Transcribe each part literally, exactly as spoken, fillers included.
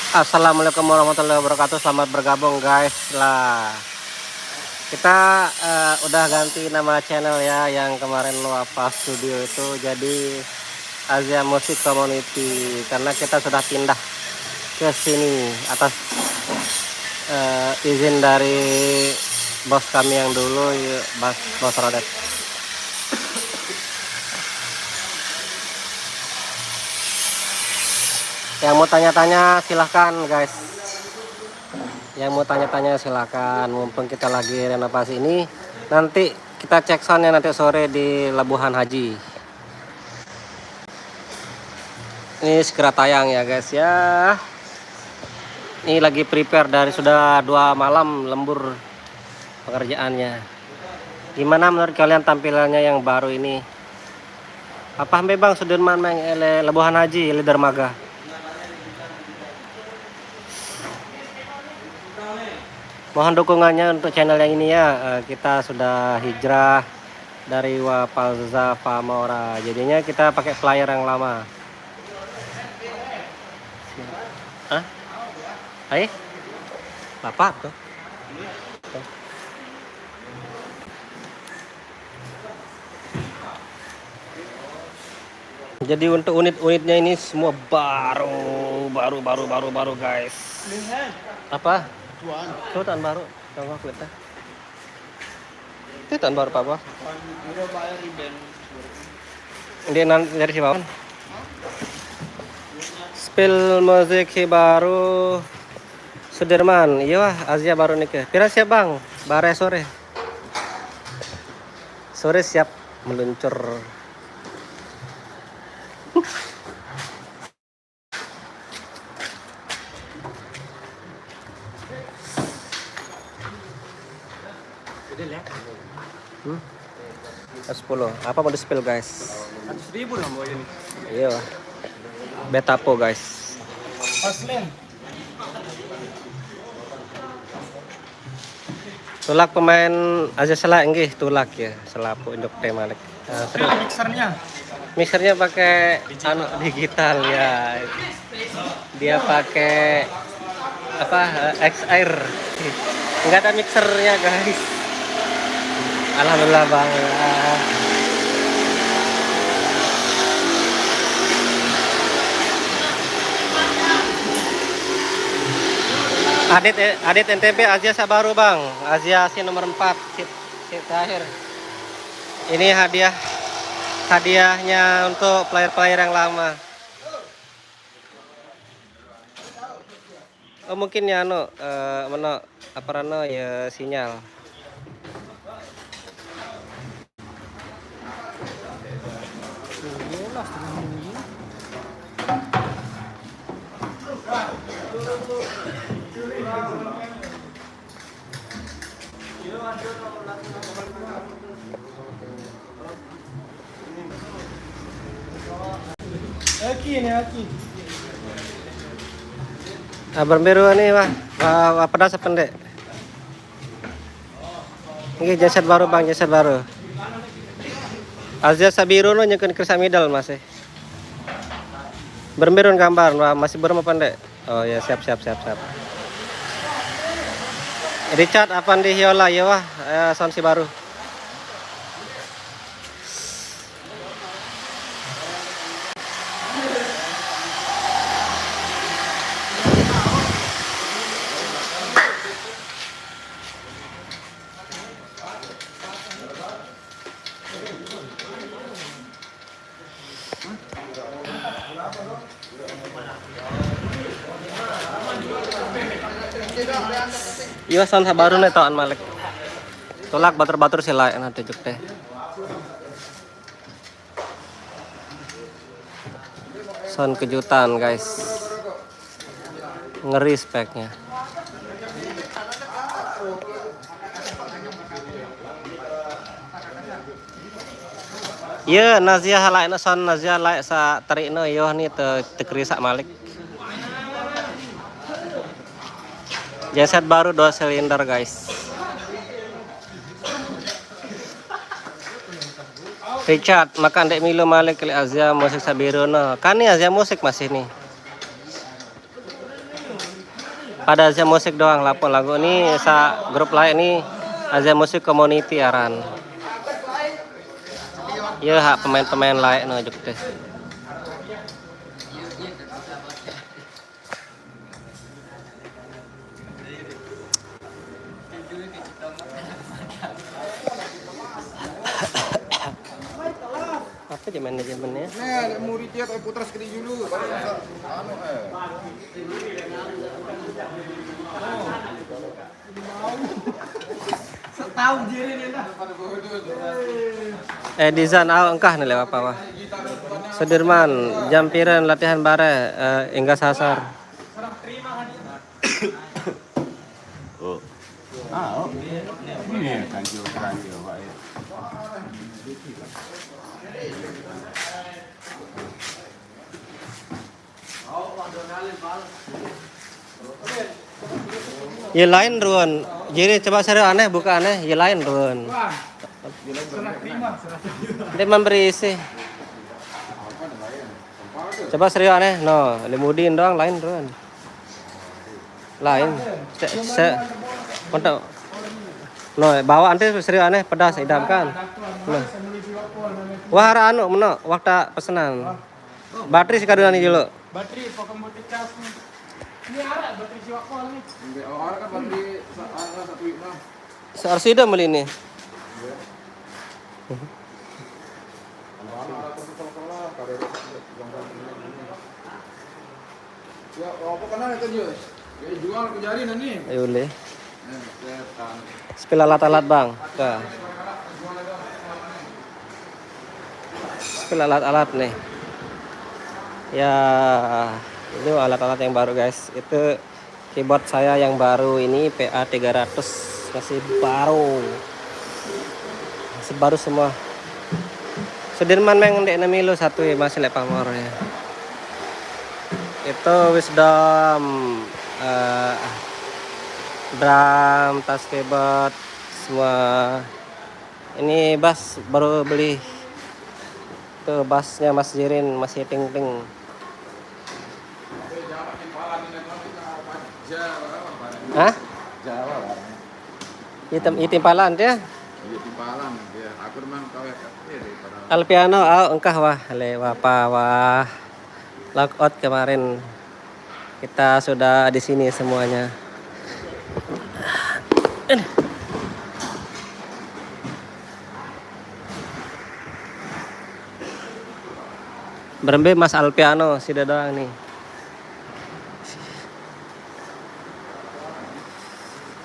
Assalamualaikum warahmatullahi wabarakatuh. Selamat bergabung, guys. Lah, kita eh, udah ganti nama channel ya, yang kemarin Wafa Studio itu jadi Asia Music Community, karena kita sudah pindah ke sini atas eh, izin dari bos kami yang dulu, ya, bos, bos Rodet. Yang mau tanya-tanya, silahkan, guys. Yang mau tanya-tanya, silahkan. Mumpung kita lagi renovasi ini, nanti kita cek soundnya nanti sore di Labuhan Haji. Ini segera tayang ya, guys, ya. Ini lagi prepare dari sudah dua malam lembur pekerjaannya. Gimana menurut kalian tampilannya yang baru ini? Apa hampe, Bang, Sudirman, Mang, ele Labuhan Haji, ele dermaga? Mohon dukungannya untuk channel yang ini ya. Eh, kita sudah hijrah dari Wapalza Famora. Jadinya kita pakai flyer yang lama. Hah? Hai? Bapak tuh. Jadi untuk unit-unitnya ini semua baru, baru, baru, baru, baru, guys. Apa? Tuan. Tuh tahun baru. Tahun baru kita. Itu tahun baru apa? Dia nan dari si Bawan. Spill musik baru Sudirman. Iya, wah, Azia baru nih ke. Pira siap, Bang? Bare sore. Sore siap meluncur. Hmm? Sepuluh. Apa mau di-spill, guys? Seratus ribu lah mau ini. Iya. Betapo, guys. Pas, Lin. Tulak pemain aja selak, nggih, tulak ya, selapuq njuk teh malik. Eh, terus mixernya? Mixernya pakai anu, digital ya. Dia pakai apa, eh, X R. Nggak ada mixernya, guys. Alhamdulillah, Bang. Adit, eh, Adit N T B, Azia saq baru, Bang. Azia si nomor empat, si, si terakhir. Ini hadiah, hadiahnya untuk player-player yang lama. Oh, mungkin ya, anu, eh, meno, apa rano ya, sinyal. Aki ni, aki. Ah, bermbiru ni, wah. Wah, wah, pedas apa ndeq? Nggih, genset baru, Bang, genset baru. Azia saq biru no nyengken keris saq middle masih. Bermbiru gambar, wah, masih berem apa ndeq? Oh ya, siap, siap, siap, siap. Richard Avandi Hiola, ya wah, eh, sound si baru. Iya, sound baru nih, tawan malik. Tulak batur-batur sih, lae, nah, tujuk teh. Sound kejutan, guys. Ngeri speknya. Iya, Nazia lae, sound Nazia lae sa terikno, yo, ni te, tekerisak malik. Genset baru dua silinder, guys. Richard, makan dek Milo malik kali Azia Musik Sabiro no. Kan ni Azia Musik masih ni. Pada Azia Musik doang lapor lagu ni, sa grup lain ni, Azia Musik Community aran. Ya, hak pemain-pemain lain no juk teh. Apa zamannya, zamannya? Nah, murid dia kayak putra sekali dulu, baru masuk, anu, eh. Setahun diri nih, nah. Eh, Dizan, au engkah nih lewat apa, wah? Sudirman, jam pira latihan bare, eh, Ingga Sasar. Oh. Ah, oh. Ini kancil-kancil, Pak, ya. Ya lain ruan. Jadi coba seru aneh, buka aneh, ya lain ruan. Dia memberi isi. Coba seru aneh, no, limudin doang lain ruan. Lain. Se, se, untuk, no, bawa nanti seru aneh, pedas, idam kan. No. Wah, ara anu, meno, waktu pesenan. Bateri sih kadungan ni dulu. Bateri, pokok mau cas ni. Ni arak bateri siwak pol ni. Ambil awak arak kan bateri sa-, arak satu lima. Seharusnya dah beli ni. Iya. Kalau arak, arak tu kalau, kalau, kalau ada yang, yang, yang, ya, apa kenal itu dia? Ya, jual ke jari nanti. Ayo, boleh. Spill alat-alat, Bang. Tuh. Spill alat-alat nih. Ya, itu alat-alat yang baru, guys. Itu keyboard saya yang baru ini, P A tiga ratus, masih baru. Masih baru semua. Sudirman meng ndek nami lu satu ya, masih lek pamor ya. Itu wisdom, eh, drum, tas keyboard, semua. Ini bass baru beli. Tuh bassnya Mas Jirin masih ting-ting. Hah? Jawa lah. Item, item palan dia. Iya, timpalan. Ya, aku memang tahu ya, Kak. Iya, daripada Alpiano, au engkah wah, le wapa wah. Lock out kemarin. Kita sudah di sini semuanya. Berembe Mas Alpiano, sida doang nih.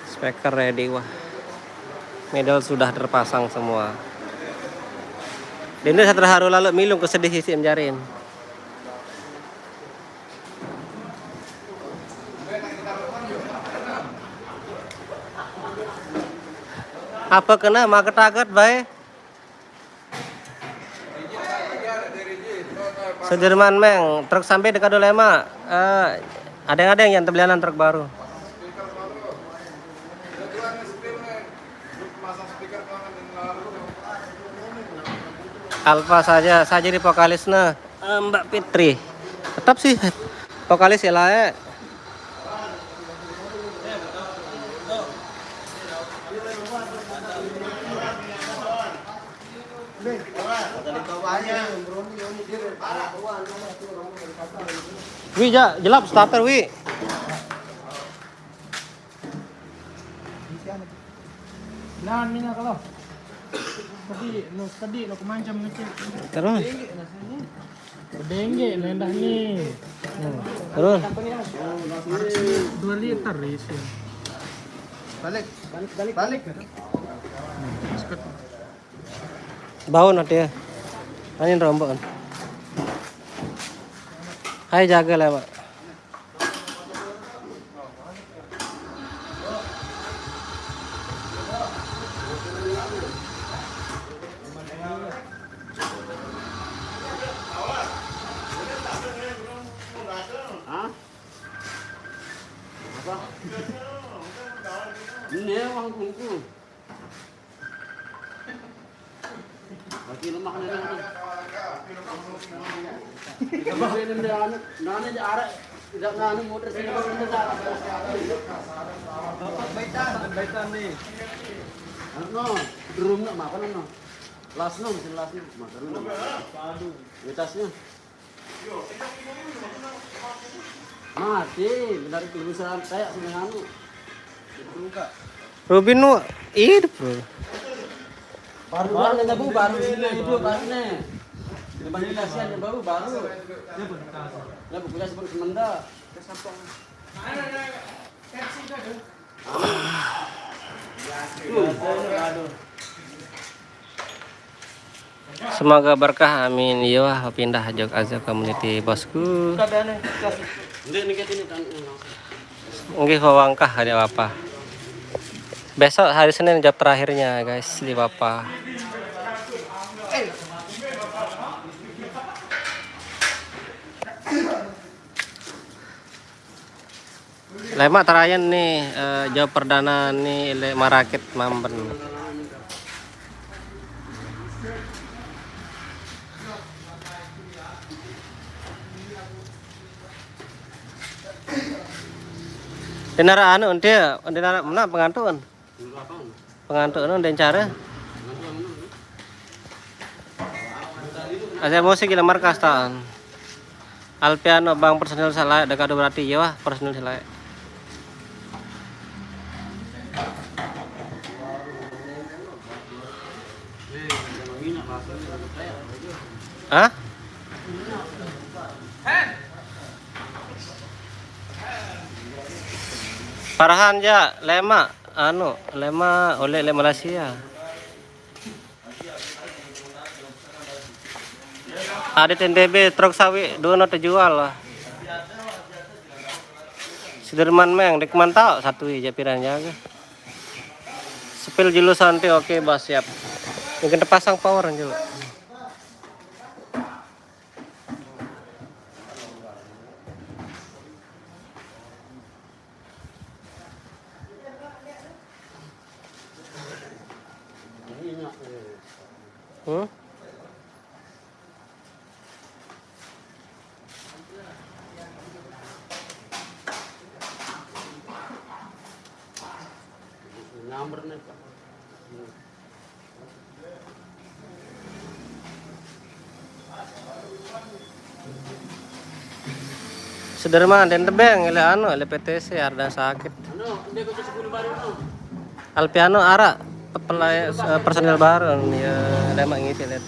Speaker ready, wah. Middle sudah terpasang semua. Dende saterharu lalu milung kesedih isi jarin. Apa kena maket-aket bae? Sudirman meng, truk sampai dekat Dolema. Eh, ada yang, ada yang tebelianan truk baru. Alfa saja, saya jadi vokalis nah, eh, Mbak Fitri. Tetap sih vokalis ya lah, eh. Wi, ja, jelap starter, Wi. Nah, mina kalau. Tadi, no, tadi, no, kemancam ngecek. Terus? Bedengge, nendah ni. Terus? Dua liter isi. Balik. Balik. Balik. Bau nanti ya. Ini rombongan. Hai, jaga lah, Pak. Hah? Apa? Ini ya, uang kuku. Lagi lemah nih, nih. Ini dia anak, nane dia arek, tidak nane motor sini, motor sini. Bapak baitan, baitan nih. Anu, drum nak makan, anu. Las, no, mesin las, no. Makan, no. Aduh. Kualitasnya. Mati, benar itu bisa kayak sini anu. Rubin nu hidup, Bro. Baru, baru, baru, baru ini hidup, baru nih. Depan ini kasihan ya, baru, baru. Ya, bukunya sebut semenda. Semoga berkah, amin. Iya, wah, pindah jok aja community, bosku. Nggih, wawangkah ada apa. Besok hari Senin job terakhirnya, guys, di Bapak. Lemak terayan nih, eh, job perdana nih, le marakit mamben. Denara anu, dia, denara mana pengantuan? Pengantuk nu, den cara. Asal musik gila markas taan. Alpiano bang personil salai, dekat berarti ya wah personil salai. Hah? Parahan ja, lema, anu, lema oleh le Malaysia. Ada T N B B truk sawi dua no terjual lah. Sudirman meng dek mantau satu ija piran jaga. Sepil julu santai, oke, bos, siap. Mungkin terpasang power julu. Hmm? Sederman, den tebeng, ile anu, ile P T C, arda sakit. Alpiano ara, pe-, pelai-, eh, personil baru, ya, ada mak ngisi, lihat.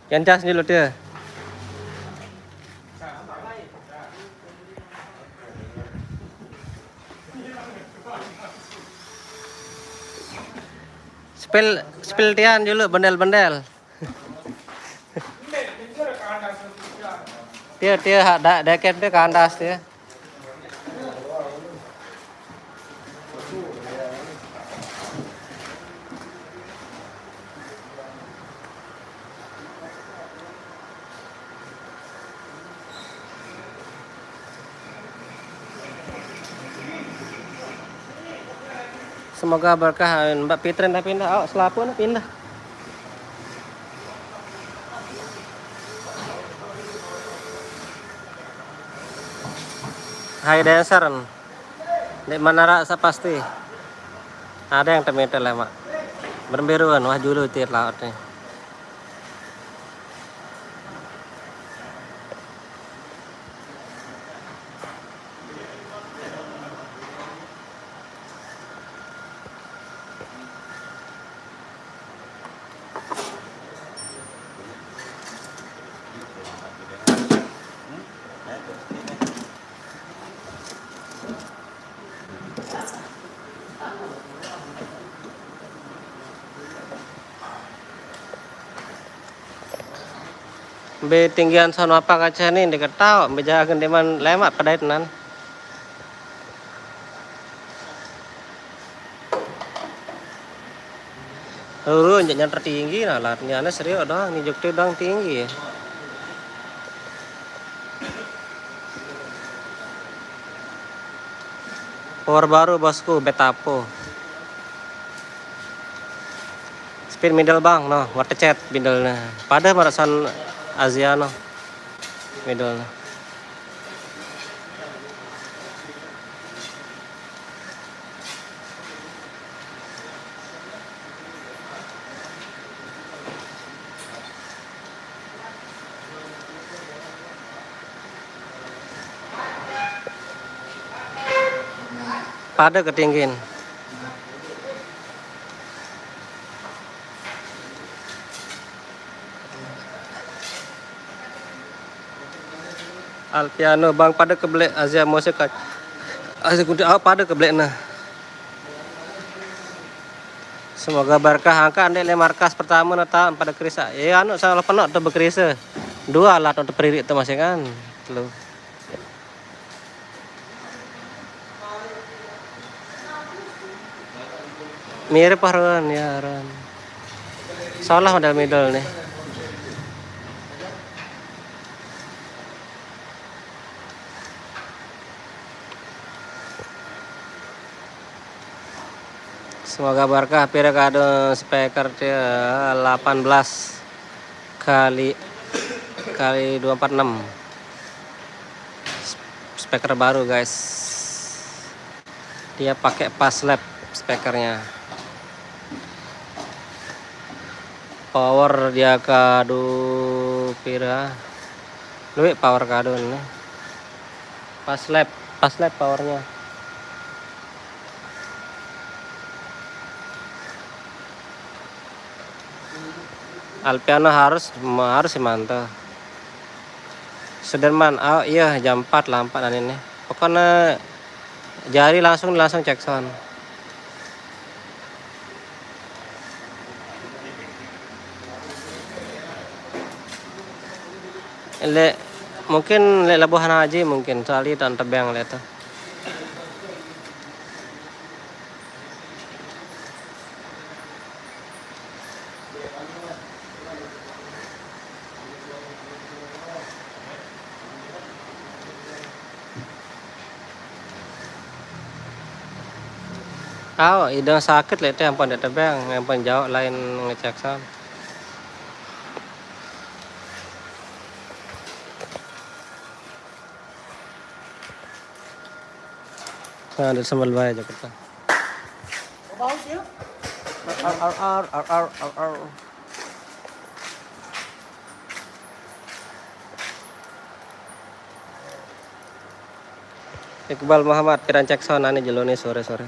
Yang cas dulu dia. Spill, spill tian dulu, bendel-bendel. Dia, dia hak dak deket dia kandas dia. Semoga berkah, Mbak Fitri dah pindah, awak selapuan dah pindah. Hai dancer. Di mana rasa pasti. Ada yang temetel ya, Mak. Berbiruan, wah julu tir laut nih. Mbe tinggian sono apa kaca ni diketawa, mbe jangan deman lemak pedait nan. Turun, jangan tertinggi nah, lah, ini aneh serius doang, ini Jogja doang tinggi ya. Power baru bosku, Betapo. Speed middle bang, no, water chat middle nah. Pada marasan Aziano middle nah. Pada ketinggian. Alpiano bang pada keblek Azia Mose kat Azia Kunti awak pada keblek nah. Semoga berkah angka andek le markas pertama nata pada kerisa. Ya anu salah penok tu bekerisa. Dua lah tu peririk tu masih kan. Lu. Mirip ah Ron, ya Ron. Salah model middle nih. Semoga berkah pira kado speaker dia delapan belas kali kali dua empat enam. Speaker baru guys. Dia pakai Paslab speakernya. Power dia kado pira? Luwih power kado nih. Paslab, Paslab powernya. Alpiano harus harus sih mantap. Sudirman, oh iya jam empat lah empat ini. Pokoknya jari langsung langsung cek sound. Lek mungkin lek Labuhan Haji mungkin soalnya tak tebang lek tu. Au, idang sakit lek teh ampun dak tebang, ampun jauh lain ngecek sound. Nah, ada sambal bae Jakarta. Ar, ar, ar, ar, ar, ar, ar. Iqbal Muhammad, pirancak sound ane jelo ne sore-sore.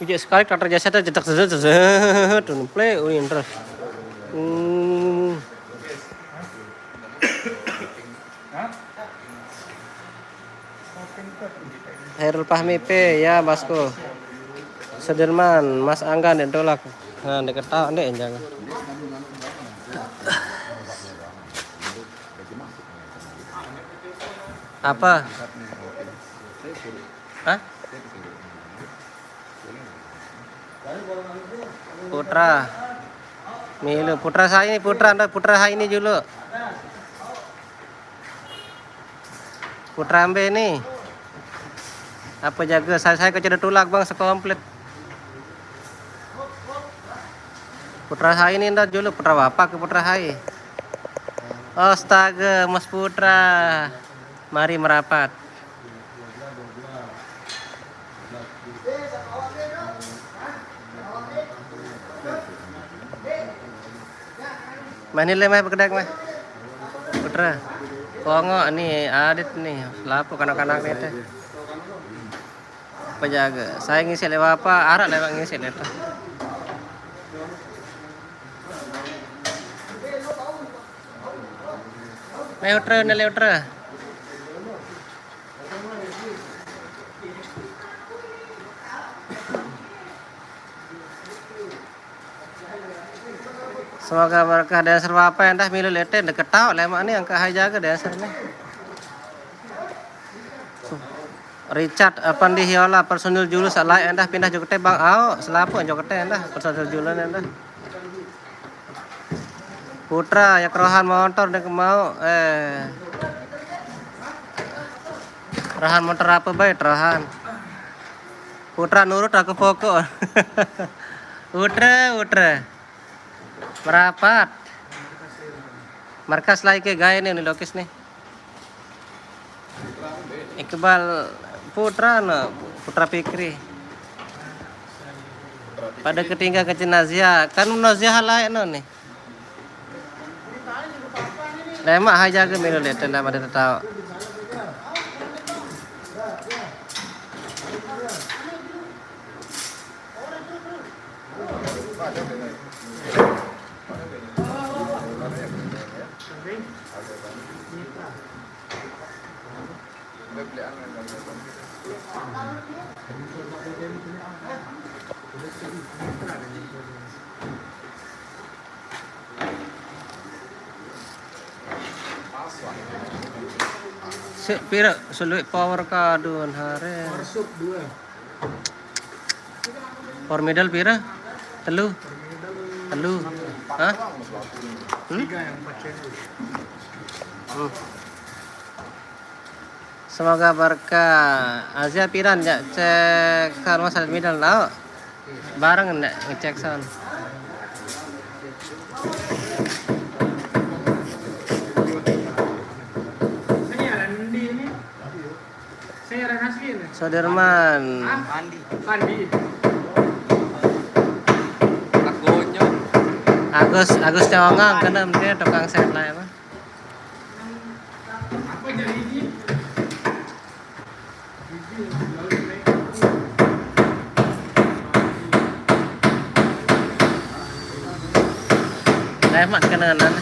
Ujek sekali tak terjasa tak cetak zet zet zet, play urin terus. Hmm. Hairul Fahmi P, ya, Bosku. Sudirman, Mas Angga, dan Dolak. Nah, diketawa, ndek, jangan. Apa? Hah? Putra. Milu, putra saya ini, putra, ndak putra saya ini dulu. Putra ambe ni. Apa jaga? Saya, saya kecil tulak bang sekomplit. Putra saya ini ndak dulu putra bapak ke putra saya. Astaga, Mas Putra. Mari merapat. Mah ni le mah bekedek mah. Putra. Kongo ni Adit ni, selapuq kanak-kanak ni teh. Apa jage? Saya ngisi lewat apa? Araq lewat ngisi lewat. Meh utre, ne le utre. Semoga berkah. Dancer apa endah milu lete deket tau lemaq ni, angkaq hai jage dancer ni. Richard, apa di Hiola personil Julus alai endah pindah jokete bang. Ao, selapuq jokete endah personil Julus endah. Putra, ya kerohan motor dek mau, eh. Rohan motor apa bae, rohan. Putra nurut aku pokok. Utre, utre. Merapat. Markas lai ke gae ni, ni lokis ni. Iqbal Putra no, Putra Fikri. Pada ketinggal ke jenazah. Kan jenazah lain no ni. Lemaq hai jage milu lete ndak made tetao. Sik pire seluit power kadun hare. Power middle pire? Telu. Telu. Hah? Hmm? Hmm. Semoga berkah. Azia piran jaq cek sound masalah middle tau. Bareng ndeq ngecek sound. Soderman. Agus, Agus Cawang kene mesti tukang set lah ya, Bang. Lemaq kenengan.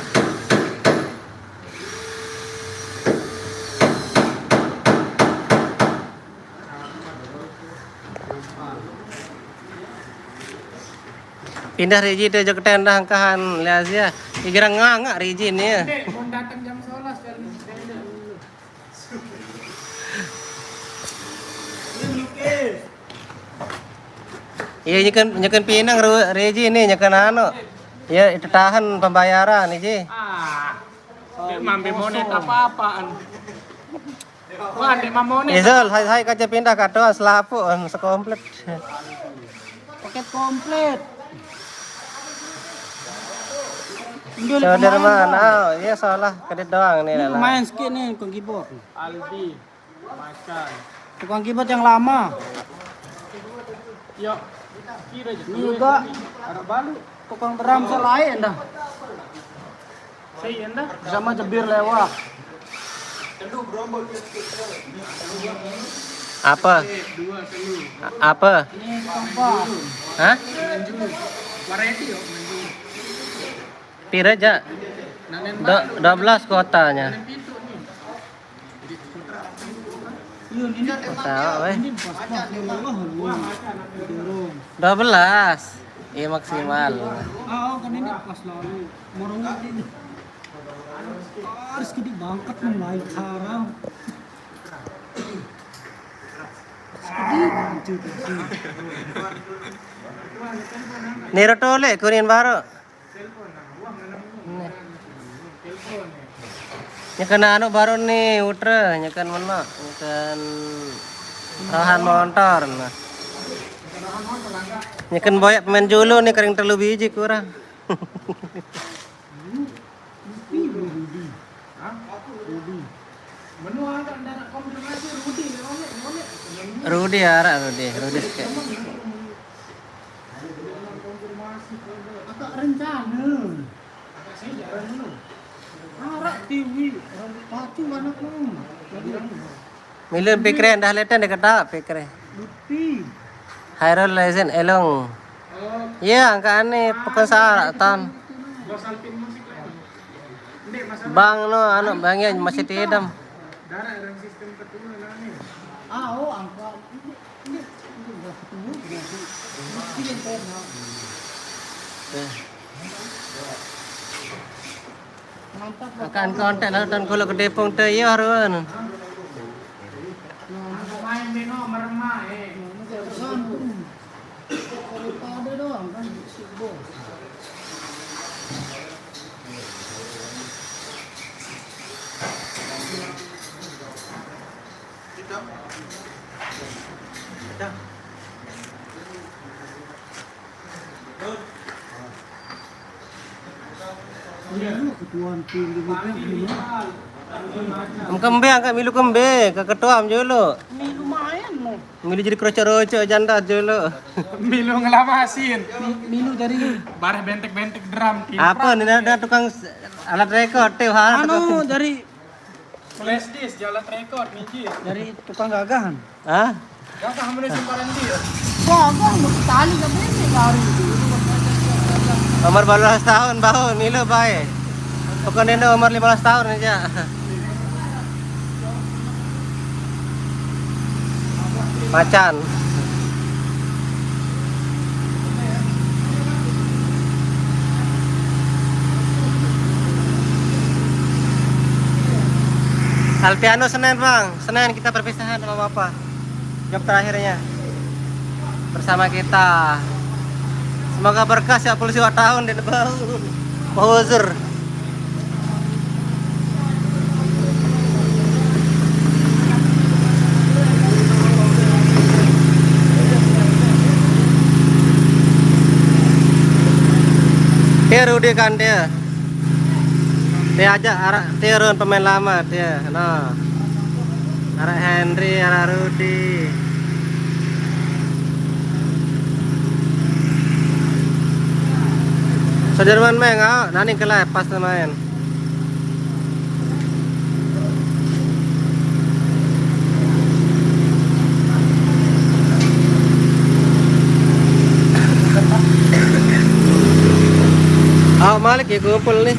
Pindah Riji te jok tenda angkahan le Azia. Igira ngangaq Riji ni ya. Mun dateng jam sebelas, jam Iya, nyeken, nyeken pinang ru-, Riji ni, nyeken anu. Ya, itu tahan pembayaran, Riji. Ah, mambe monet apa-apaan. Wah, ndeq mamonet. Izul, hai, hai kaca pindah katoan selapuq, sekomplit. Paket komplit. Saudarman, oh, iya, salah, kedit doang ni, Lala. Main sikit ni, tukang keyboard. Aldi, makan. Tukang keyboard yang lama. Yo, kira je. Ini juga. Ada balu. Tukang drum selain dah. Saya dah. Sama jebir lewat. Apa? Dua, telu. A-, apa? Ini tukang bar. Hah? Manjur. Variety yo, manjur. Pire, Jak? Nanen do-, balu. Dua belas kuotanya. Nanen pitu nih. Iya, ini. Kota, weh. Ini pas-pas ya Allah, Allah. Didorong. Dua belas. Iya, maksimal. Ah, oh, kan ini pas lalu. Morongnya ini. Harus gede banget, mulai sekarang. Sedih banget, cuy. Niro tolek kunin baru. Nih. Nyeken anu baru nih, Utre, nyeken menok, nyeken rohan montor, nah. Nyeken boyaq pemain julu nih, kering telu biji kurang. Rudi, araq Rudi, Rudi sekeq. Agak rencana. Araq Milu pikre dah leten dek kata pikre. Hairul Lesen Elong. Iya, angka ane pekon sara tan. Bang no, anu, bang ya masih tidam. Akan kontak lalu dan kalau ke Depong te iya haruan. Kembe angkat milu kembe ke ketua am jolo. Milu main no. Milu jadi kerocok-rocok janda jolo. Milu ngelamasin. Milu dari bareh bentek-bentek drum. Apa nih, ada tukang alat rekor teh, ha? Anu dari flash disk, alat rekor, miji. Dari tukang gagahan. Hah? Gagah mana semparan dia? Gagah, mau tali ke bende baru. Umur baru belas tahun baru milu bae. Pokoknya ini umur lima belas tahun aja. Macan. Alpiano Senen, Bang. Senen kita perpisahan sama Bapak. Job terakhirnya bersama kita. Semoga berkah siap puluh siwa tahun di bau. Uzur. Dia Rudi kan dia. Dia ajak arak, dia run pemain lama dia. Nah. Arak Henry, arak Rudi. Sudirman main, ah, nani kelai pas main. Ah, malik ya kumpul nih.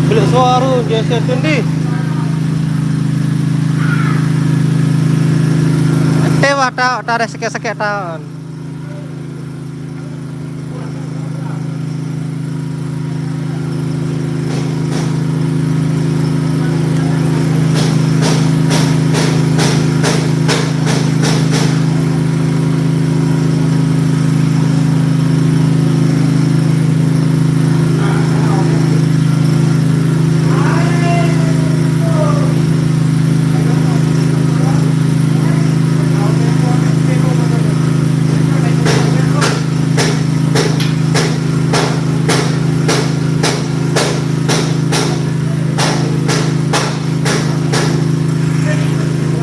Belum suara biasa tundi. Tewa tau, tak ada sekek-sekek tahun.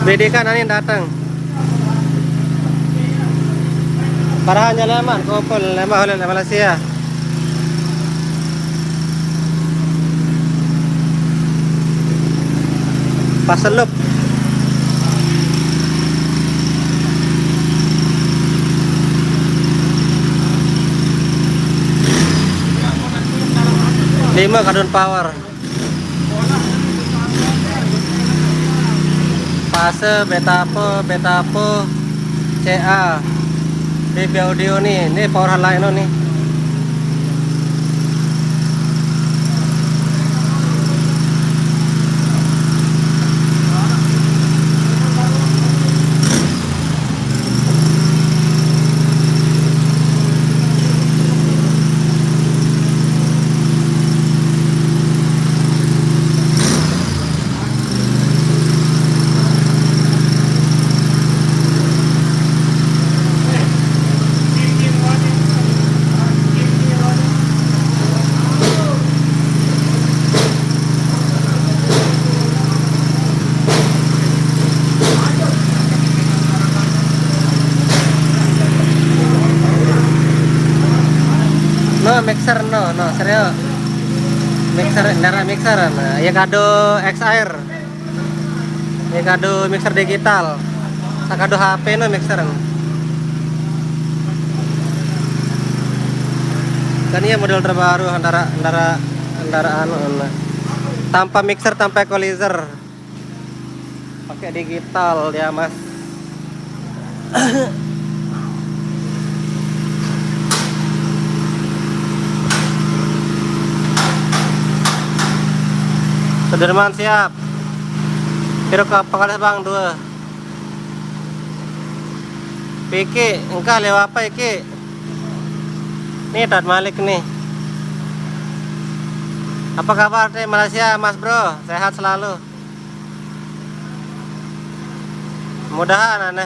B D K nani datang. Parahan jalaman, kumpul, lemah oleh Malaysia. Paselup. Lima kadun power. Fase beta apa, beta apa, C A. B B audio nih, ini power lain nih. Mixer no, no, serio. Mixer, ndaraq mixer, nah, ye kadu X-Air. Ye kadu mixer digital. Saq kadu H P no mixer. Kan ye model terbaru antara, antara, antara anu, anu. Tanpa mixer, tanpa equalizer. Pakai digital dia, Mas. Sudirman siap. Piro ke Pengales, Bang? Dua. Piki, engkah lewat apa, Iki? Nih, Tad Malik nih. Apa kabar nih Malaysia, Mas Bro? Sehat selalu. Mudahan aneh.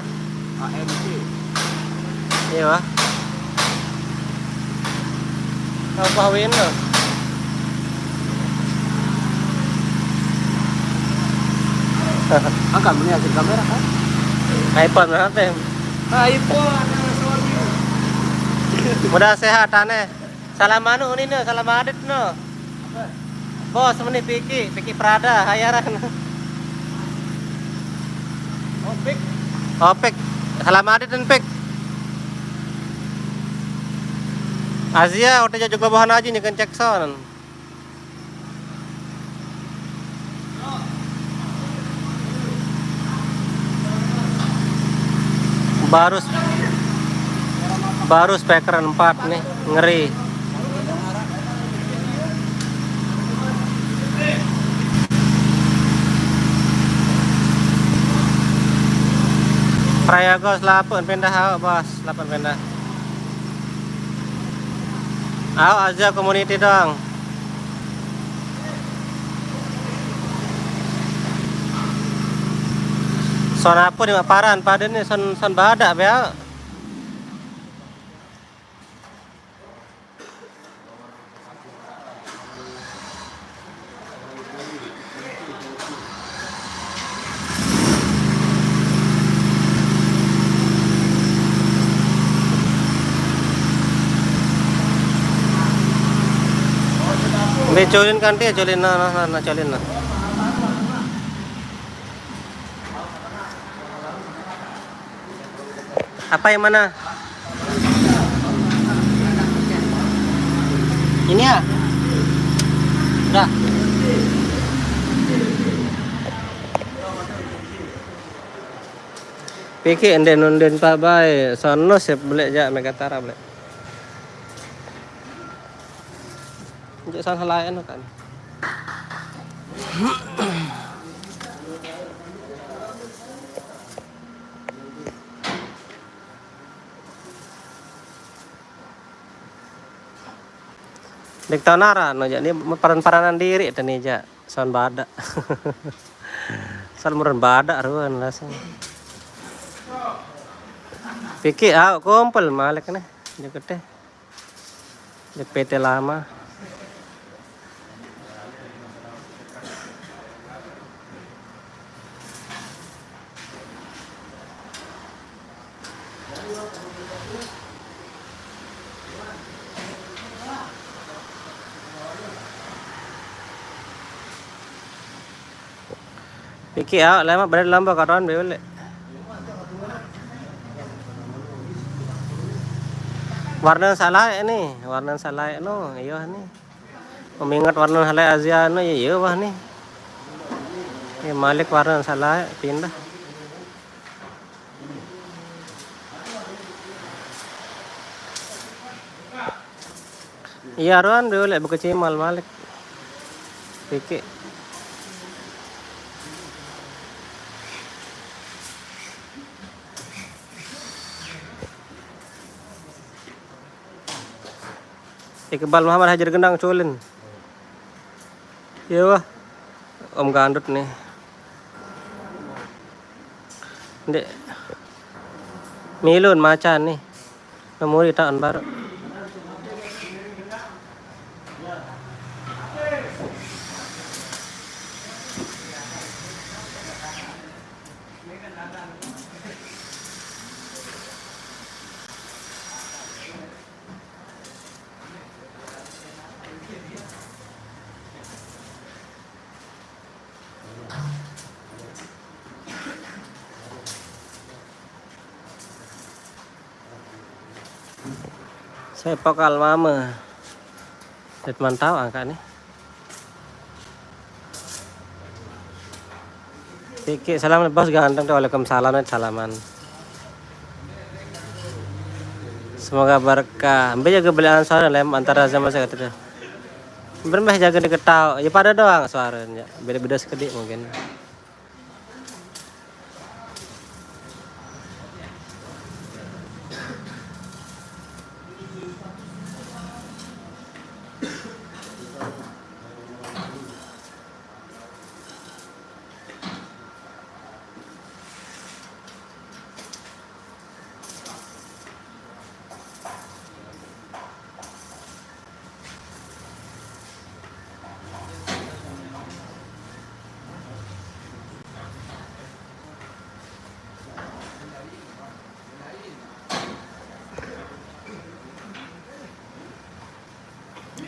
A M C. Iya, wah. Apa win lo? Angkat meni hasil kamera kan? iPhone apa? iPhone, Sony. Mudah sehat aneh. Salam anu ni no, salam adit no. Bos meni Piki, Piki Prada, hayaran. Opik. Opik. Salam adit dan Pik. Azia, udah jajak lebahan aja nih, kencek son. Baru, baru speaker empat nih, ngeri. Prayogo selapuq pindah, aoq, Bos, selapuq pindah. Aoq, Azia Community doang. Son ape ni, maq paran pade ni, son, son badaq be, aoq. Mbe culin kan tie, culin, nah, nah, nah, nah, culin, nah. Apa yang mana? Ini ya? Udah. Piki ende nunden pa bae, sono sip beleq jaq Megatara beleq. Jaq san laen kan. Ndeq tao naran ojaq ni, paran-paranan diriq teni jaq. Son badaq. Son muren badaq ruen laseng. Piki aoq kumpul malik ne. Jaq kete. Jaq P T lama. Iki aoq lemaq bered lomba karon be uleq. Warne saq laeq ni, warne saq laeq no, iyoh ni. Meminget warne saq laeq Azia no, iye wah ni. Ye malik warne saq laeq pindah. Iye aruan be uleq bekecimal malik. Piki. Iqbal Muhammad Hajar Gendang culin. Iye wah. Om Gandut ni. Ndeq. Milun macan ni. Nemuri taun baruq. Saya pokal mama. Lihat mantau angka nih. Kiki salam bos ganteng tuh, waalaikumsalam, salaman. Semoga berkah. Ambil jaga beli ansor lem antara zaman saya kata. Ambil mah jaga diketahui. Ya pada doang suaranya. Beda-beda sekedik mungkin.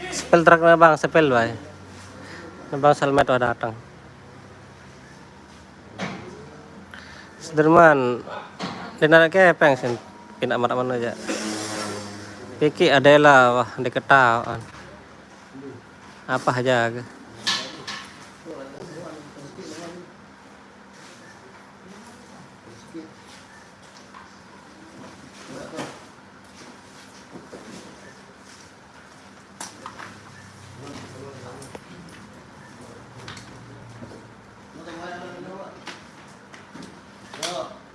Sepel truk nih bang, sepel bae. Nih bang Salmet udah datang. Sudirman, dinarik kepeng sin, pindah marah mana aja. Kiki adalah wah diketahuan. Apa aja ke?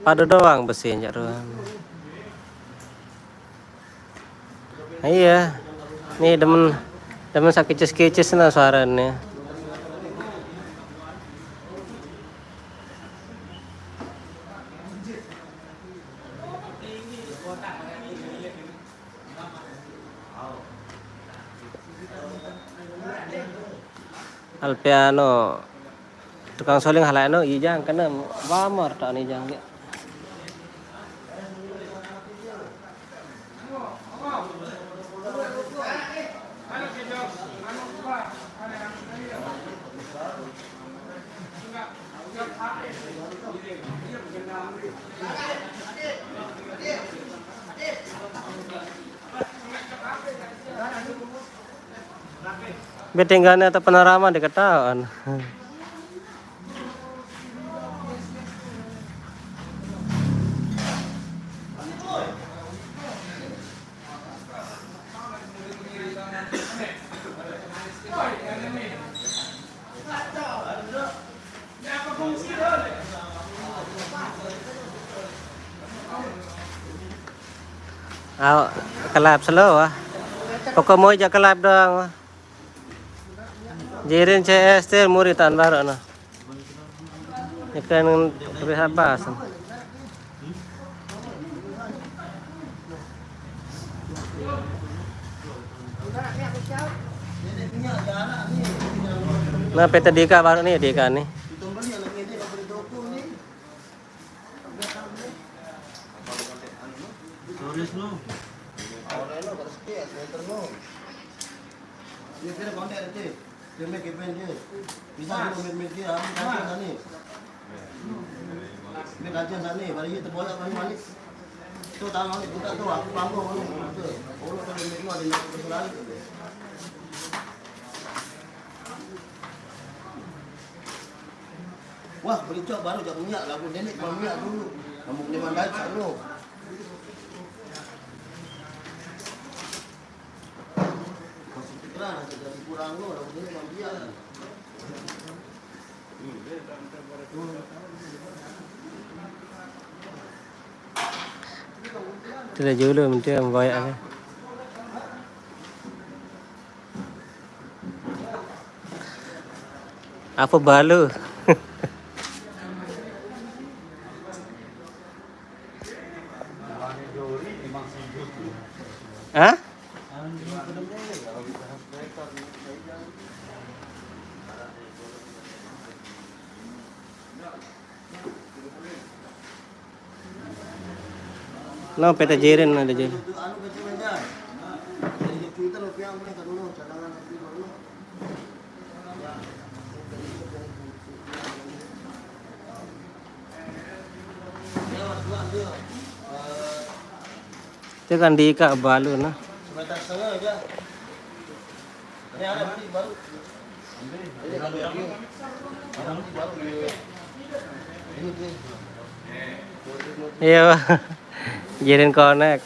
Pada doang besinya ruang. Iya. Nih demen, demen sakit kicis-kicis nah suaranya. Alpiano tukang soling halai no ijang kena bamar tak ni jang. Betinggane atau panorama diketahuan. Au, kelap slow ah. Pokok mau jak kelap doang ah. Jirin C S T muri tan baru nah. Ikan perih habas. Nah, P T Dika baru nih, Dika nih. Serius lu? Ini kira konten itu. Dia make event dia. Bisa dia make dia, apa sana nih? Ini kajian sana nih, balik itu bola balik balik. Tuh tangan kita tuh aku panggung nih. Tuh, oh, kalau make lu ada yang selalu. Wah, beli cok baru jak minyak, lagu nenek bang minyak dulu. Kamu lima naik sana. Masih pikiran, masih jadi kurang lo, lagu nenek bang minyak. Tidak jauh lo, nanti yang banyak. Apa balu? Hah? No, P T Jirin ada Jirin. Itu kan diikat balu nah. Iya, Pak. Jadiin konek.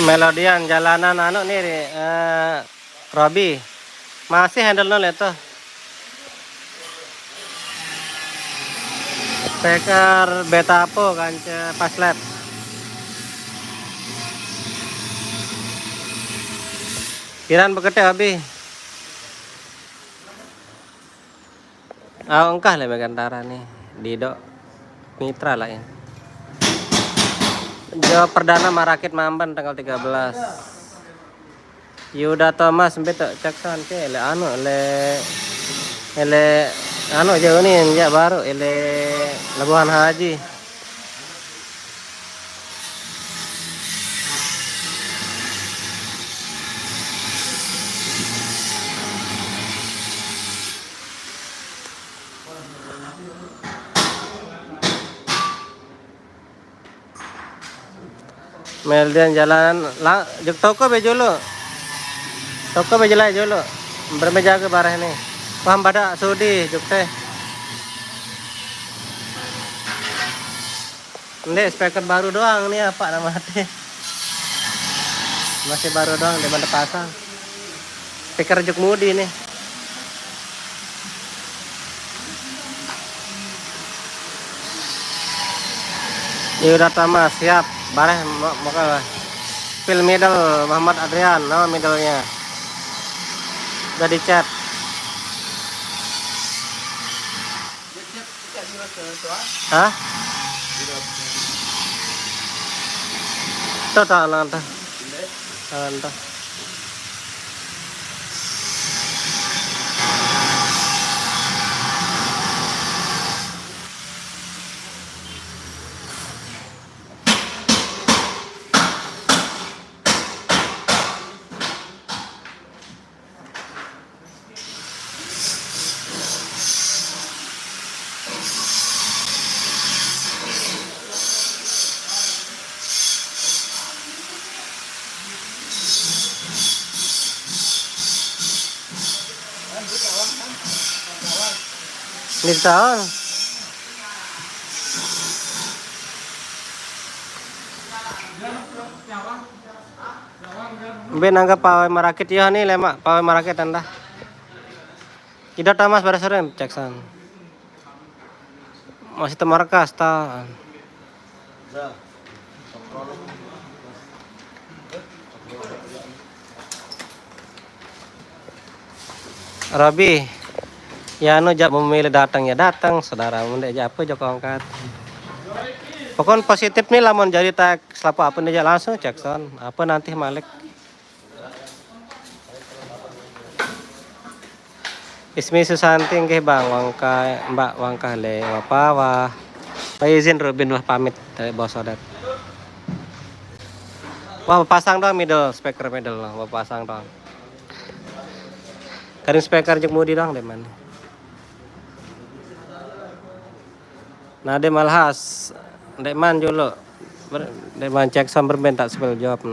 Melodian jalanan anu nih, eh, Robi. Masih handle nol itu. Speaker Betapo kan, pas lab. Kiran bekete Abi. Ah, engkah le Megantara nih. Dido mitra lain. Jo perdana marakit Mamban tanggal tiga belas. Yuda Thomas mbe to Caksan ke le anu le, le anu jauh nih, jak baru le Labuhan Haji. Meldian jalan la-, jok toko be jolo. Toko be jelai jolo. Berme jaga bareh nih. Paham pada sudi jok teh. Ndek, speaker baru doang nih, apa nama teh? Masih baru doang, di mana pasang. Speaker Jukmudi nih. Ya udah, Tama, siap. Bareh, mo-, mokal. Fill middle, Muhammad Adrian, nama middlenya? Udah dicat. Hah? Tuh, tuh, alang, tuh. Alang, tuh. Ini tahun. Mbe nangga pawai marakit yo ni lemak pawai marakit anda. Ida tamas pada sore ceksan. Masih temarkas ta. Rabi, ya anu jak memilih datang ya datang, saudara mun dek jak apa joko angkat. Pokoknya positif nih lamun jadi tak selapa apa nih jak langsung ceksan. Apa nanti malik. Ismi Susanti nggih Bang, wangka Mbak wangkah le wapa wah. Pak izin Rubin wah pamit dari Bos Odet. Wah pasang dong middle, speaker middle, wah pasang dong. Karing speaker jek mudi dong deh mana. Nah, dia malhas. Ndek man jolo. Ber-, ndek man cek samber ben tak sepel jawab.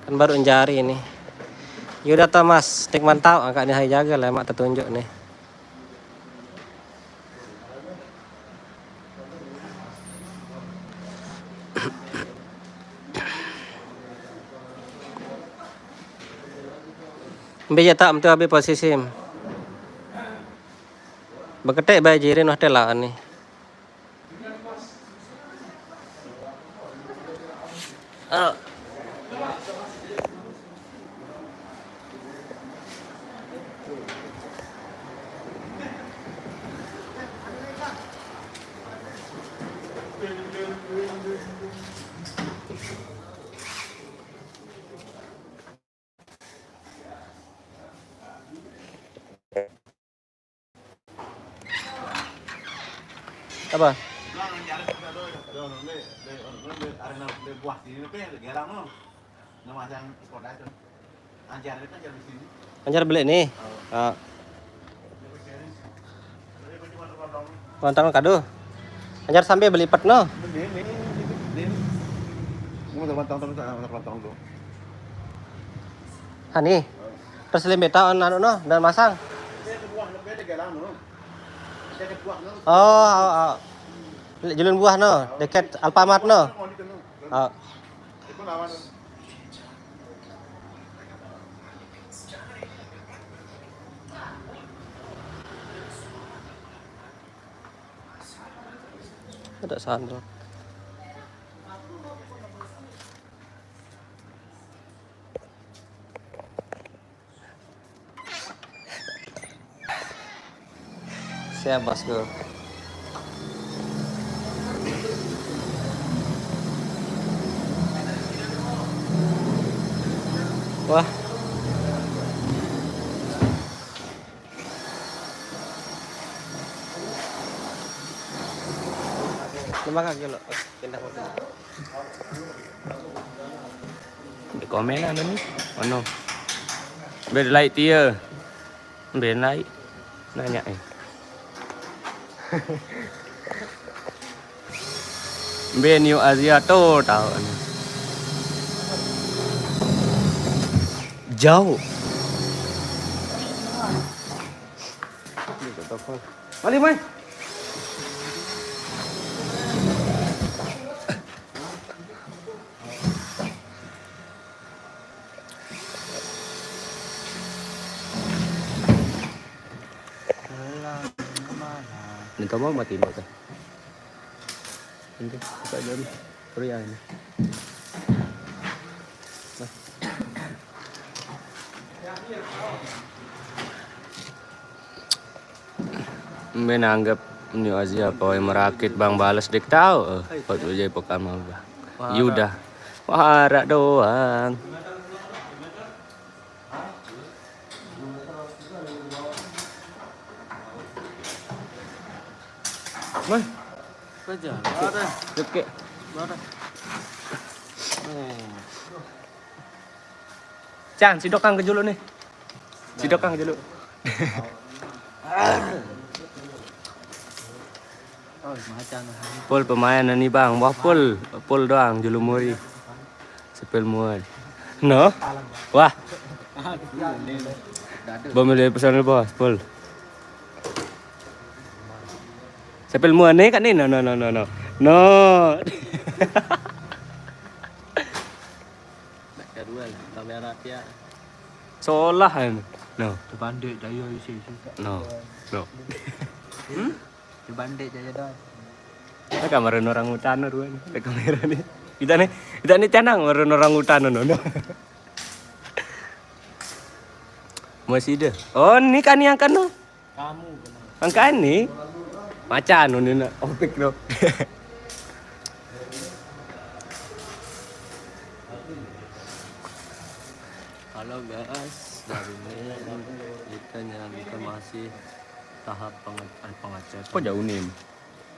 Kan baru njari ini. Yuda ta mas, ndek man tau angkat ni hai jaga lah mak tetunjuk ni. Mbe ya tak mentu habis posisi. Beketek bae jirin hotel lah ni. Ah. Apa? Anjar beli nih. Ah. Lontong kadu. Anjar sambil beli pet no. Hani. Terus limbe taon anu no dan masang. Oh, oh, oh. Julun buah no, deket Alfamart no. Oh. Ada sandal. Siap, bosku. Wah. Lima kaki lo. Pindah mobil. Di komen ada nih. Mana? Beda light dia. Beda light. Nanya eh. Beda New Asia tuh tahu nih. Jauh. Mali mai. Ini kamu mati mau teh. Ini kita jadi pria ini. Nah. Mbe nanggep New Asia apa wae merakit bang bales dik tau. Eh, buat aja pekan mau bang. Yudah. Wara doang. Mah. Kerja. Oke. Mana? Eh. Cang, sidok kang ke julu nih. Sidok kang ke julu. Oh, macan. Pul pemain ni bang, wah pul, pul doang julu muri. Sepil muat. No? Wah. Bom dari personal bos, pul. Sepil muat nih kan nih, no no no no no. No. Nak kedua lah, kamera dia. Solah kan. No. Terbanding daya isi isi. No. No. Hmm? Terbanding daya dah. Ini kamera orang hutan ruan. Ada kamera nih. Kita nih, kita nih canang orang orang hutan no. No. Masih deh. Oh, ini kan yang kan no. Kamu kenal. Angkane macan no ni nak opik no. Halo guys, dari ini kita nyari kita masih tahap penge- eh, pengecetan. Apa jauh nih?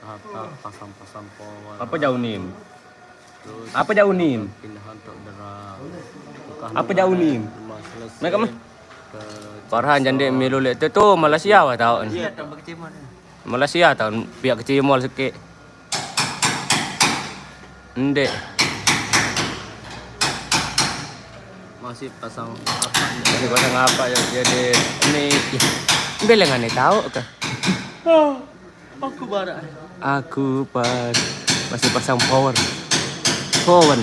Tahap pasang-pasang power. Apa jauh nih? Apa jauh nim? Apa jauh nim? Mereka mah. Farhan jande milu lek tu, tu Malaysia wah tau ni. Iya, tambah kecimol. Malaysia tau pihak kecimol sikit. Ndek. Masih pasang apa ni? Masih pasang apa ya jadi ni? Ih, belengan ni tau ke? Aku barak. Aku pas masih pasang power. Power.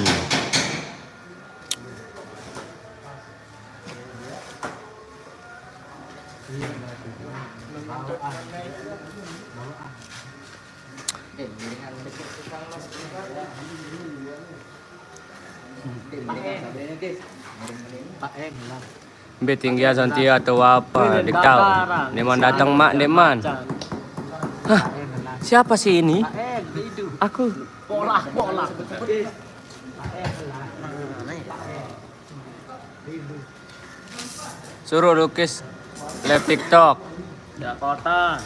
Mbe tinggi santia atau apa? Dek tahu. Ndeqman datang mak, ndeqman. Hah? Siapa sih ini? Aku. Pola, pola. Suruh lukis live TikTok. Dakota.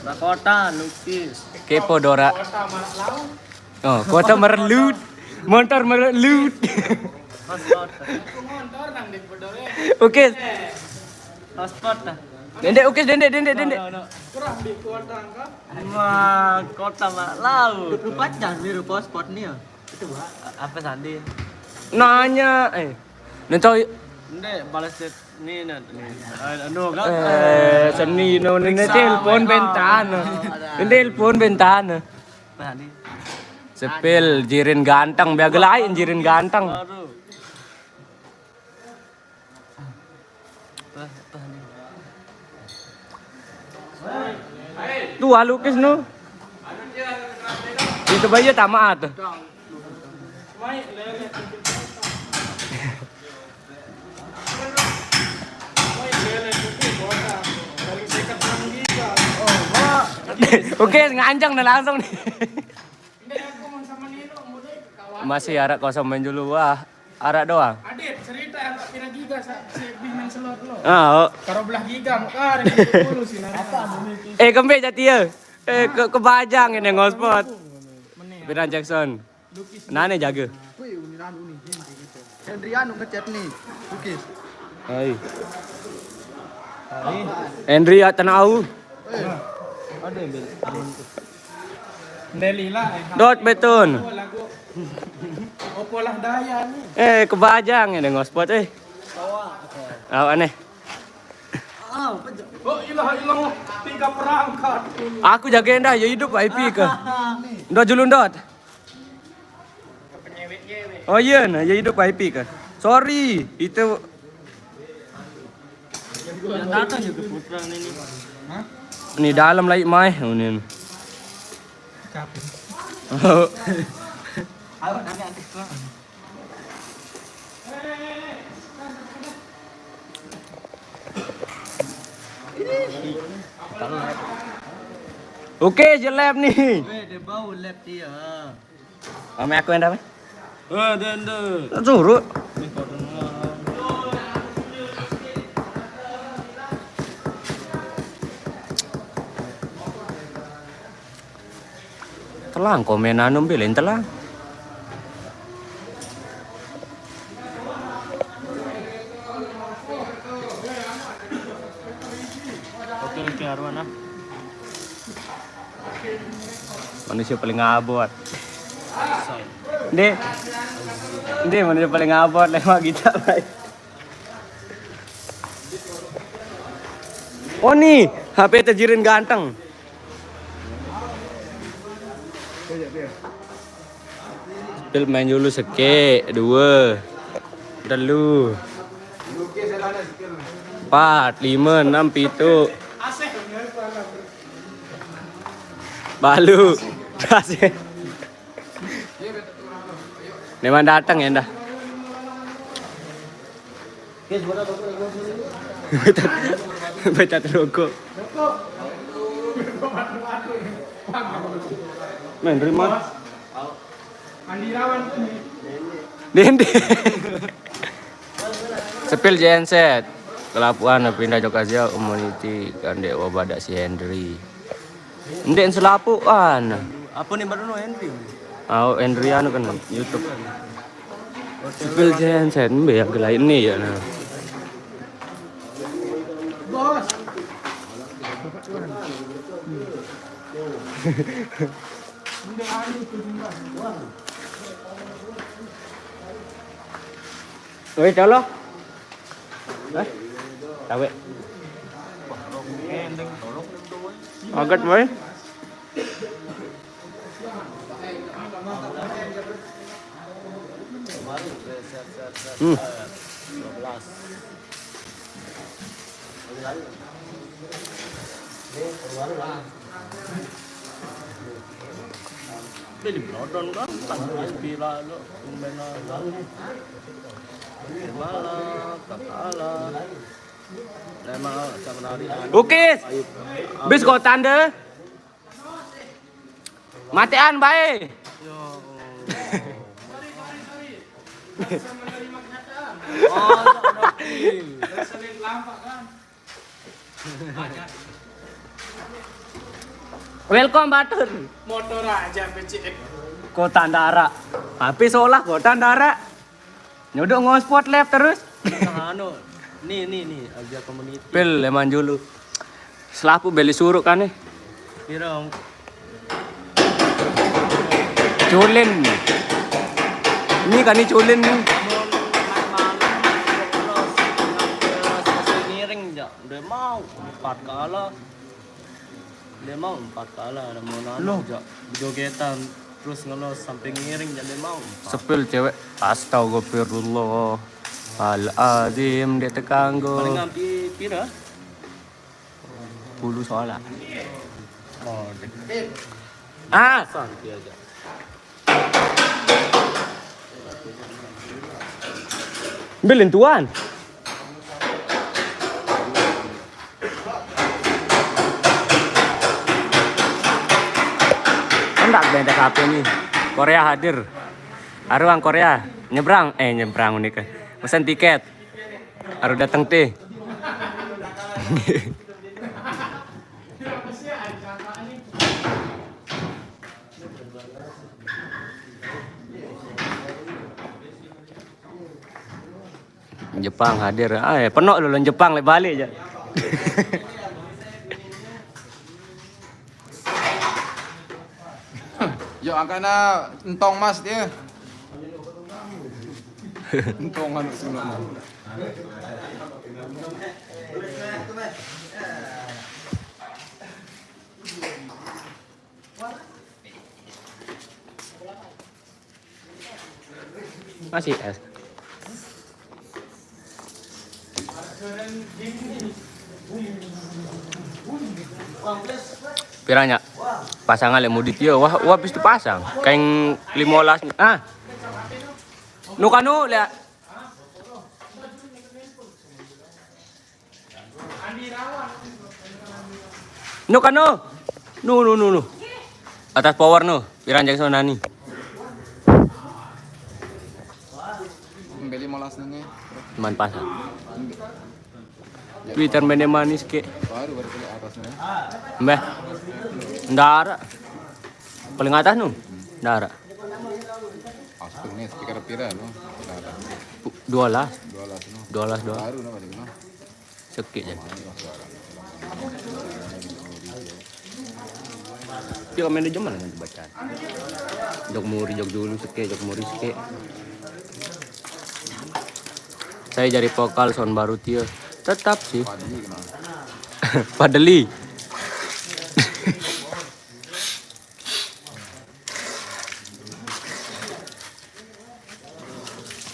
Dakota lukis. Kepo Dora. Oh, kuota merelut. Montor merelut. Hotspot. Oke. Hotspot dah. Dendek, oke, dendek, dendek, dendek. No, no, no. Wah, kota mak laut. Tutup aja biru hotspot nih ya. Itu, Pak. Apa Sandi? Nanya, eh. Nanti Ndek balas chat ni, ni. Anu, kan? Eh, seni no, ni telepon bentana. Ni telepon bentana. Nah, ni. Sepil jirin ganteng, biar gelain jirin ganteng. Baru. Tuh, tuh, ni. Tuh, lukis no. Itu bayi tamat. Oke, nganjang dah langsung nih. Masih araq kosong main dulu, wah. Araq doang. Adit, cerita yang tak kira giga sa-, si Big Man Selot lo. Ah, oh. Karo belah giga, mau kare, gitu, sih, nah. Eh, kembe jati ya? Eh, ke, kebajang ini ngospot. Meneh. Bidan Jackson. Nane jaga. Wih, uni anu nih, Hendri gitu. Hendri anu ngechat nih, Bukis. Hai. Hendri ya tenau. Eh. Ada yang bel-, Delila, eh. Dot beton. Oh, lagu. Opo lah daya nih. Eh, kebajang ini ngospot, eh. Awak aneh. Oh, ilah, ilah, tiga perangkat. Aku jagain dah, ya hidup I P ke. Ndot julun, Ndot. Oh iya, nah, ya hidup I P ke. Sorry, itu. Yang datang juga putra ini. Ni dalam lagi mai, oh, ni. Capek. Awak kami antik tuh. Oke, je lab nih. Weh, dia bau lab dia. Ame aku yang dapat. Eh, dia, dia. Tak suruh. Ini kau dengar. Telang komen anu mbe len telang. Oke, Ricky Arwana. Manusia paling abot. Ndek. Ndek manusia paling abot lewat kita, baik. Oh, ni, H P tejirin ganteng. Pil main dulu sekek, dua, telu, empat, lima, enam, pitu. Balu. Memang datang ya, ndah. Baca, baca terogok. Main terima. Dende. Sepil genset. Kelapuan pindah Jok Asia community kan dek wabada si Henry. Ndek selapuan. Apa ni baru no Henry? Oh, Henry anu kan YouTube. Sepil genset mbe yang gelai ni ya nah. Bos. Weh, colo. Eh? Tawe. Agat, weh. Hmm. Beli melodon kan, kan pira lo, tumben aja. Malah, tak kalah. Memang sama nari. Ukis. Ayo. Bis kok tanda? Matean bae. Ya Allah. Oh, tak ada pil. Welcome, Batur. Motor aja, P C X. Kota Ndara. Habis olah Kota Ndara. Nyodok ngospot lab terus. Nah, anu. Nih, nih, nih, Azia Community. Pil, leman dulu. Selapu beli suruk kan nih. Piro? Culin. Ini kan nih culin nih. Malam, malam, terus, terus ngiring, jak. Udah mau empat kalah. Dia mau empat kalah, ada mau nano, jak. Jogetan, terus ngelos sampai ngiring, jak, dia mau empat. Sepil cewek. Astagfirullah. Al azim, dia tekanggo. Paling ngambil pira? Puluh soalnya. Oh, dek. Ah, santai aja. Bilin tuan. Enggak beda H P nih. Korea hadir. Aruang Korea. Nyebrang, eh, nyebrang nih kan. Pesan tiket. Aru dateng teh. Jepang hadir. Ah, eh, penok dulu Jepang lek balik aja. Yo, angkana entong mas dia. Entong anu sunat. Masih es. Piranya? Pasangan lek mudit yo. Wah, wah, habis tu pasang. Kaing lima belas. Ah. Nu kanu, lek. Nu kanu. Nu, nu, nu, nu. Atas power nu. Pirang jang sonani. Beli molas nene. Man pasang. Twitter mene manis ke. Baru, baru kali atas nene. Mbah. Ndara. Paling atas nu. Ndara. Aspek nih, speaker pira lo? Ndara. Dua belas. Dua belas no. Dua belas doang. Baru no, baru no. Sekik je. Dia main di zaman dengan baca. Jok muri, jok dulu sekik, jok muri sekik. Saya jadi vokal sound baru tio. Tetap sih. Padeli.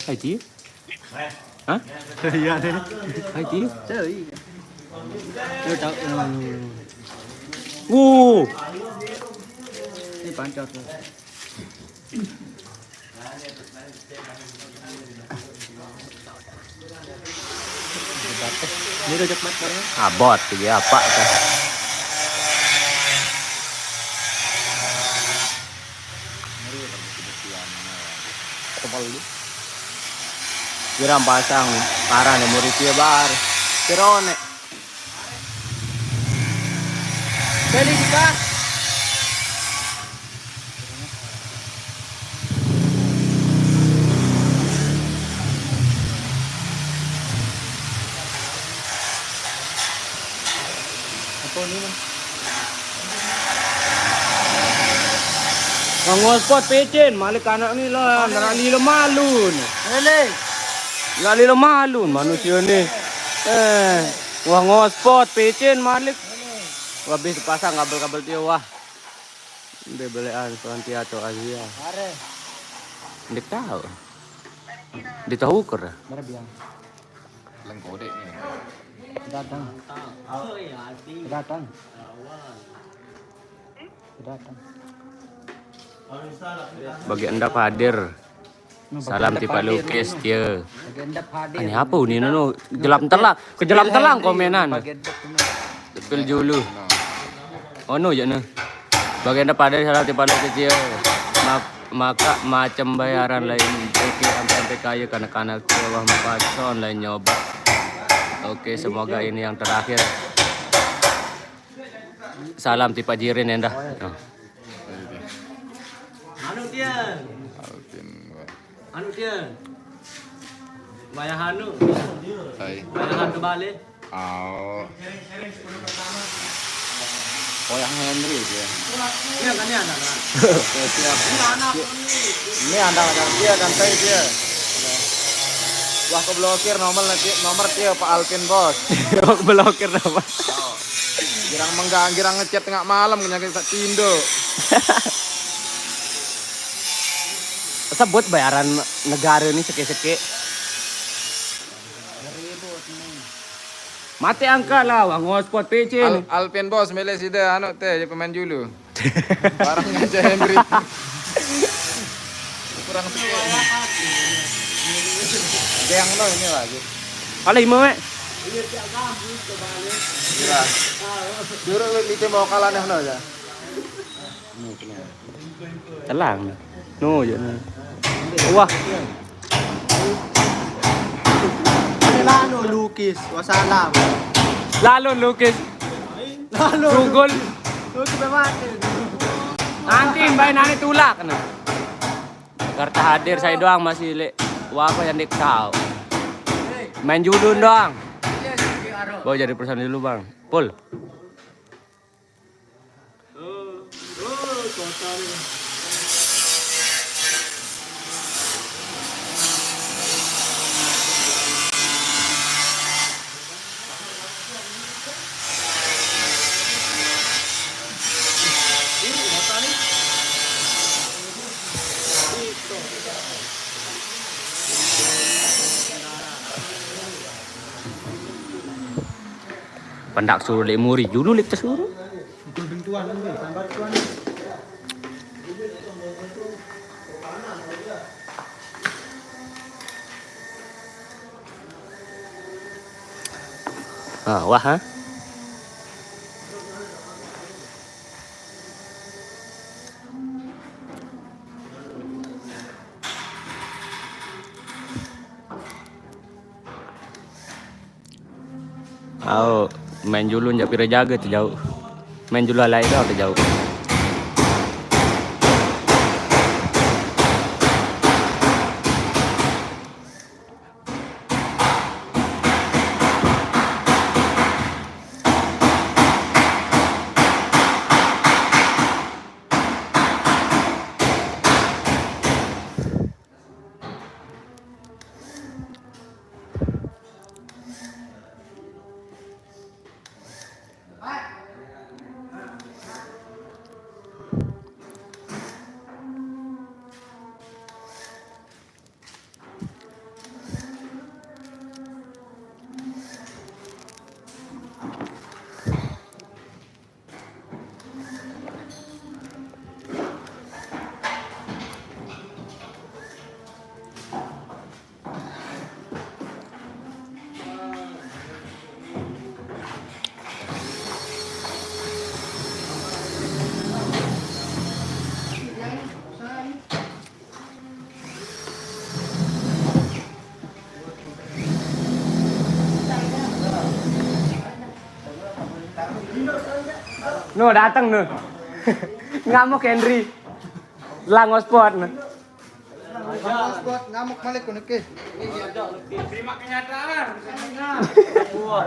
Hai, Ti. Hah? Iya deh. Hai, Ti. Cari. Lu tahu, hmm. Wuh. Ini pancot tuh. Ini rojak mat bareng. Abot, iya, apa, teh? Tebal lu. Kira pasang parah nih murid dia bar. Kirone. Beli juga. Apa ni, Bang? Wah ngospot pecen, malik anak ni lah, ndak lilo malun. Lele. Ndak lilo malun manusia ni. Eh, wah ngospot pecen malik. Wah, habis pasang kabel-kabel dia, wah. Dia belean Santiato Azia. Are. Ndak tahu. Dia tahu ker. Mana biang? Lengkodek ni. Datang. Datang. Datang. Bagi enda hadir. Salam tipa Lukis tia. Ani apa ni no? Jelam telang, kejelam telang komenan. Tepil julu. Ono je ne. Bagi enda hadir salam tipa Lukis tia. Ma-, maka macam bayaran lain. Oke, sampai, sampai kaya kanak-kanak tia wah mapason lain nyoba. Oke, semoga ini yang terakhir. Salam tipa jirin enda. Oh. Anu dia. Alvin, wah. Anu dia. Wayah anu. Hai. Wayah anu balik. Oh. Oh, yang Henry dia. Iya kan, ini anak, Kak? Oke, siap. Ini anak. Ini anak, anak dia, kan saya dia. Wah, keblokir nomor nanti, nomor dia Pak Alvin, Bos. Blokir nama. Girang menggang, girang ngechat tengah malam, kenyang kita tindo. Sebut bayaran negara ni seke-seke. Mati angkat lah, wah, ngospot P C ni. Al-, Alvin, Bos, milih sida anu teh, dia pemain julu. Barang aja Henry. Kurang sikit. Ada yang no ini lagi. Alah, lima, Mek. Iya. Dulu lu di tim lokal aneh no ya. Telang. No je ni. Wah. Ini lalu Lukis, wassalam. Lalu Lukis. Lalu Sugul. Lukis bermati. Nanti bae nani tulak na. Jakarta hadir saya doang masih lek. Wah, apa yang dek tahu? Main judul doang. Bawa jadi personil dulu, Bang. Pul. Pendak suruh lek muri julu lek tesuruh. Betul bentuan nanti, tambah tuan. Ah, wah, ha? Au, main julun jak pira jaga tu jauh. Main julun alai dah tu jauh. No, datang no. Ngamuk Henry. Lang spot no. Lang spot, ngamuk malik ko niki. Terima kenyataan. Wah.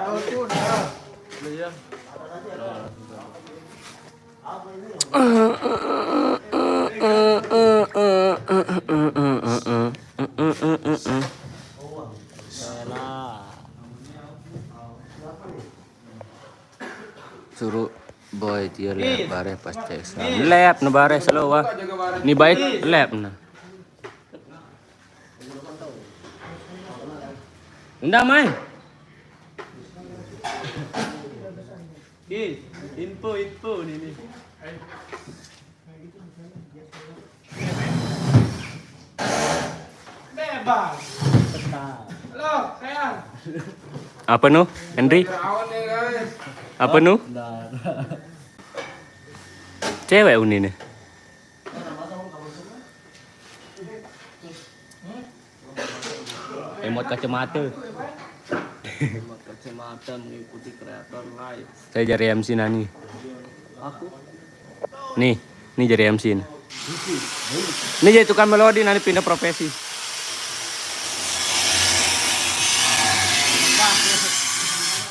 Suruh boy dia lep bareh pas cek sa. Lep na bareh selalu wah. Ni baik lep na. Unda mai. Info, info nih, nih. Bebas. Halo, sayang. Apa nu, Henry? Apa nu? Cewek Uni nih. Emot kacamata. Emot kacamata mengikuti kreator live. Saya jadi M C nani. Aku. Nih, nih jadi M C nih. Ini jadi tukang melodi, nani pindah profesi.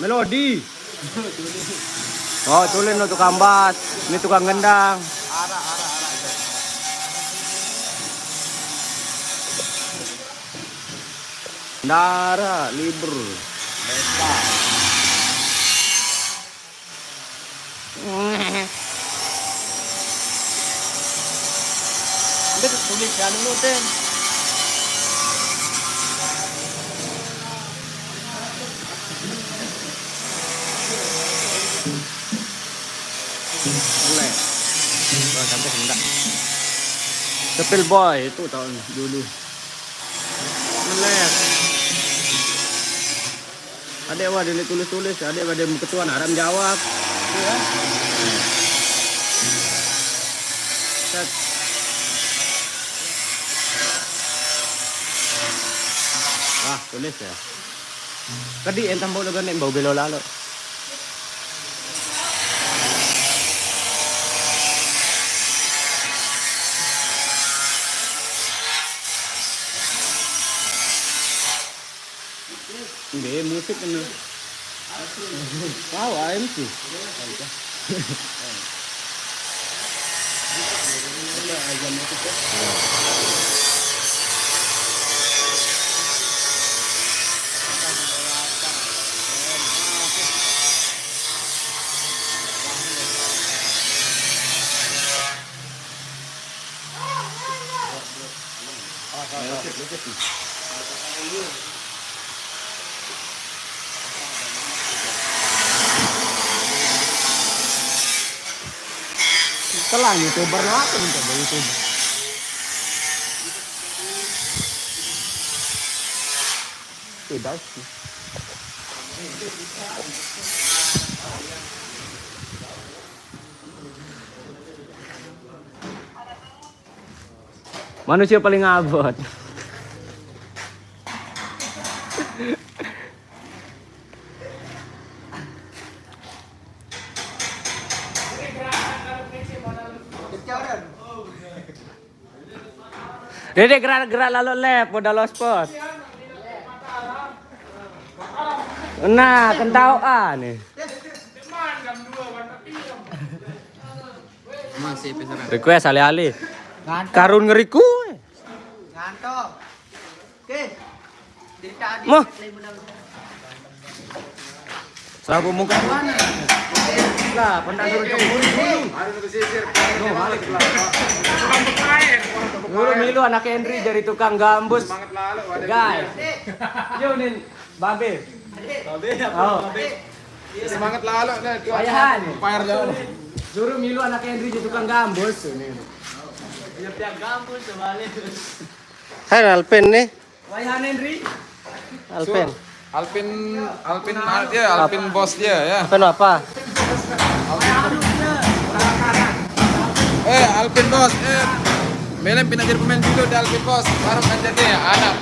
Melodi. Oh, tulen lo tukang bass, ini tukang gendang. Dara libur. Udah tulis ya, anu, Ten. Boleh. Boleh, sampai hendak. Sepil Boy itu tahun dulu. Melek. Ada wah dia tulis-tulis, ada wah dia ketuan, ada menjawab. Iya. Set. Wah, tulis ya. Kadi entah bau lega nek bau belo lalo. Nggih, musik kena. Wow, M C. Telah YouTuber lo apa nih, coba YouTuber? Tidak sih. Manusia paling abot. Dede gerak-gerak lalu lep, udah lospot. Nah, kentau ah nih. Masih pesanan. Request alih-alih. Karun ngeriku. Ngantok. Oke. Mah. Selaku muka mana? Lah, pernah dulu cemburu dulu. Harus pesisir. Tuh, balik. Dulu milu anak Henry jadi tukang gambus. Semangat lalu, ada. Guys. Yo, nin, babe. Babe, apa? Oh. Babe. Semangat lalu, nih. Wayahan. Fire jauh. Dulu milu anak Henry jadi tukang gambus. Ini. Punya tiang gambus, terbalik. Hai, Alpen nih. Wayahan Henry. Alpen. Alpen, Alpen, ah, dia, Alpen bos dia, ya. Alpen apa? Eh, Alpen bos, eh. Melem pindah jadi pemain dulu di Alpen bos, baru kan jadi anak.